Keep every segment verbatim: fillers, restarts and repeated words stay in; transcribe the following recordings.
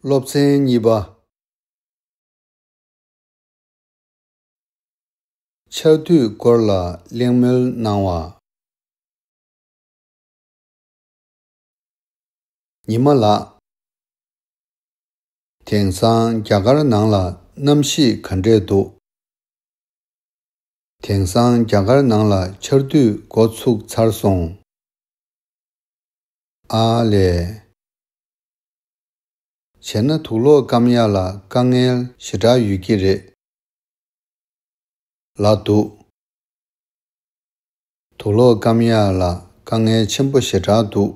སློབ་ཚན་གཉིས་པ། ཆར་དུས་སྐོར་ལ་གླེང་མོལ་གནང་བ། ཉི་མ་ལགས། དེང་སང་རྒྱ་གར་ནང་ལ་གནམ་གཤིས་ག་འདྲས་འདུག? དེང་སང་རྒྱ་གར་ནང་ལ་ཆར་དུས་འགོ་ཚུགས་ཚར་སོང་། ཨ་ལས། བྱས་ན་དུག་ལོག་སྐམ་ཡག་ལ་དཀའ་ངལ་ཞེ་དྲག་ཡོད་ཀྱི་རེད་ལ་འདུག། དུག་ལོག་སྐམ་ཡག་ལ་དཀའ་ངལ་ཆེན་པོ་ཞེ་དྲག་འདུག།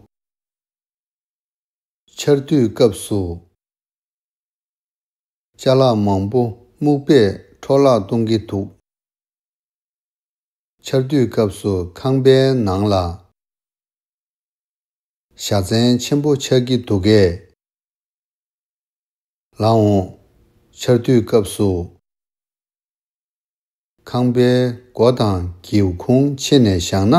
ཆར་དུས་སྐབས་སུ། ཅ་ལག་མང་པོ་སྨུག་པས་འཕྲོ་བརླག་གཏོང་གི་འདུག། ཆར་དུས་སྐབས་སུ་ཁང་པའི་ནང་ལ་བཞའ་ཚན་ཆེན་པོ་ཆགས་ཀྱི་འདུག་གས། ལགས་འོང་། ཆར་དུས་སྐབས་སུ། ཁང་པའི་སྒོ་དང་སྒེའུ་ཁུང་ཕྱེ་ནས་བཞག་ན།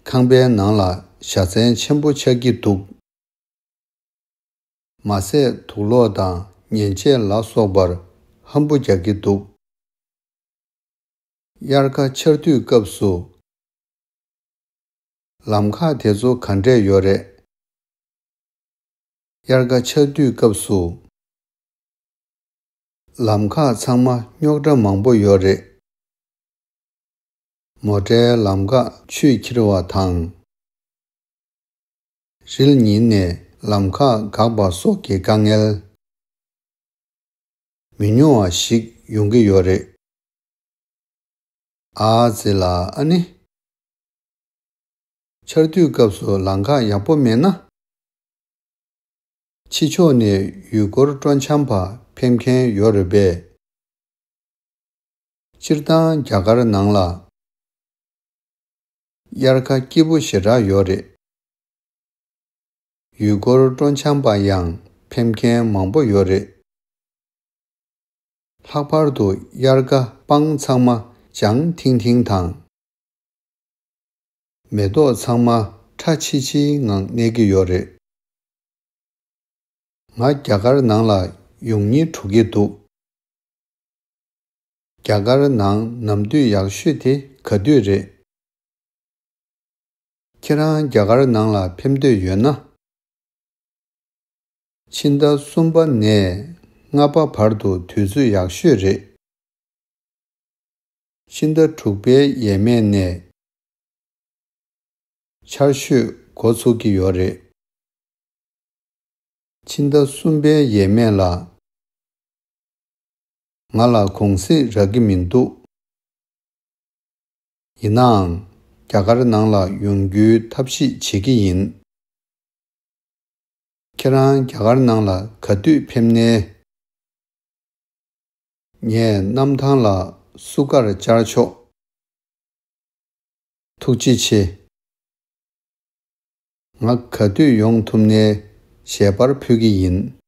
ཁང་པའི་ནང་ལ་བཞའ་ཚན་ཆེན་པོ་ཆགས་ཀྱི་འདུག། མ་ཟད་དུག་ལོག་དང་ཉེན་ཆས་ལ་སོགས་པར་ཧམ་པོ་རྒྱག་གི་འདུག། དབྱར་ཁ་ཆར་དུས་སྐབས་སུ། ལམ་ཁ་དེ་ཚོ་ག་འདྲས་ཡོད་རེད། དབྱར་ཁ་ཆར་དུས་སྐབས་སུ། ལམ་ཁ་ཚང་མ་རྙོག་དྲ་མང་པོ་ཡོད་རེད། མོ་ཊའི་ལམ་ཁ་ཆུས་འཁྱེར་བ་དང་། རིལ་ཉིལ་ནས་ལམ་ཁ་འགག་པ་སོགས་ཀྱི་དཀའ་ངལ་མི་ཉུང་བ་ཞིག་ཡོང་གི་ཡོད་རེད། ཨ་ཙི་ལ་ཨ་ནི། ཆར་དུས་སྐབས་སུ་ལམ་ཁ་ཡག་པོ་མེད་ན། ཕྱི་ཕྱོགས་ནས་ཡུལ་སྐོར་སྤྲོ་འཆམ་པ་ཕེབས་མཁན་ཡོད་རེད་པས། སྤྱིར་བཏང་རྒྱ་གར་ནང་ལ་དབྱར་ཁ་སྐྱིད་པོ་ཞེ་དྲག་ཡོད་རེད། ཡུལ་སྐོར་སྤྲོ་འཆམ་པ་ཡང་ཕེབས་མཁན་མང་པོ་ཡོད་རེད། ལྷག་པར་དུ་དབྱར་ཁ་སྤང་ཚང་མ་ལྗང་ཐིང་ཐིང་དང་། མེ་ཏོག་ཚང་མ་ཁྲ་ཆིལ་ཆིལ་ངང་གནས་ཀྱི་ཡོད་རེད། ང་རྒྱ་གར་ནང་ལ་ཡོང་སྙིང་བྲོ་གི་འདུག། རྒྱ་གར་ནང་ནམ་དུས་ཡག་ཤོས་དེ་ག་དུས་རེད། ཁྱེད་རང་རྒྱ་གར་ནང་ལ་ཕེབས་འདོད་ཡོད་ན། ཕྱི་ཟླ་གསུམ་པ་ནས་ལྔ་པ་བར་དུ་དུས་ཚོད་ཡག་ཤོས་རེད། ཕྱི་ཟླ་དྲུག་པའི་ཡས་མས་ནས་ཆར་ཞོད་འགོ་ཚུགས་ཀྱི་ཡོད་རེད། ཕྱི་ཟླ་གསུམ་པའི་ཡས་མས་ལ། ང་ལ་གུང་སེང་རག་གི་མི་འདུག། ཡིན་ནའང་། རྒྱ་གར་ནང་ལ་ཡོང་རྒྱུའི་ཐབས་ཤེས་བྱེད་ཀྱི་ཡིན། ཁྱེད་རང་རྒྱ་གར་ནང་ལ་ག་དུས་ཕེབས་ནའི། ངས་གནམ་ཐང་ལ་བསུ་གར་བཅར་ཆོག། ཐུགས་རྗེ་ཆེ། ང་ག་དུས་ཡོང་ཐུབ་ནའི་ཞལ་པར་ཕུལ་གྱི་ཡིན།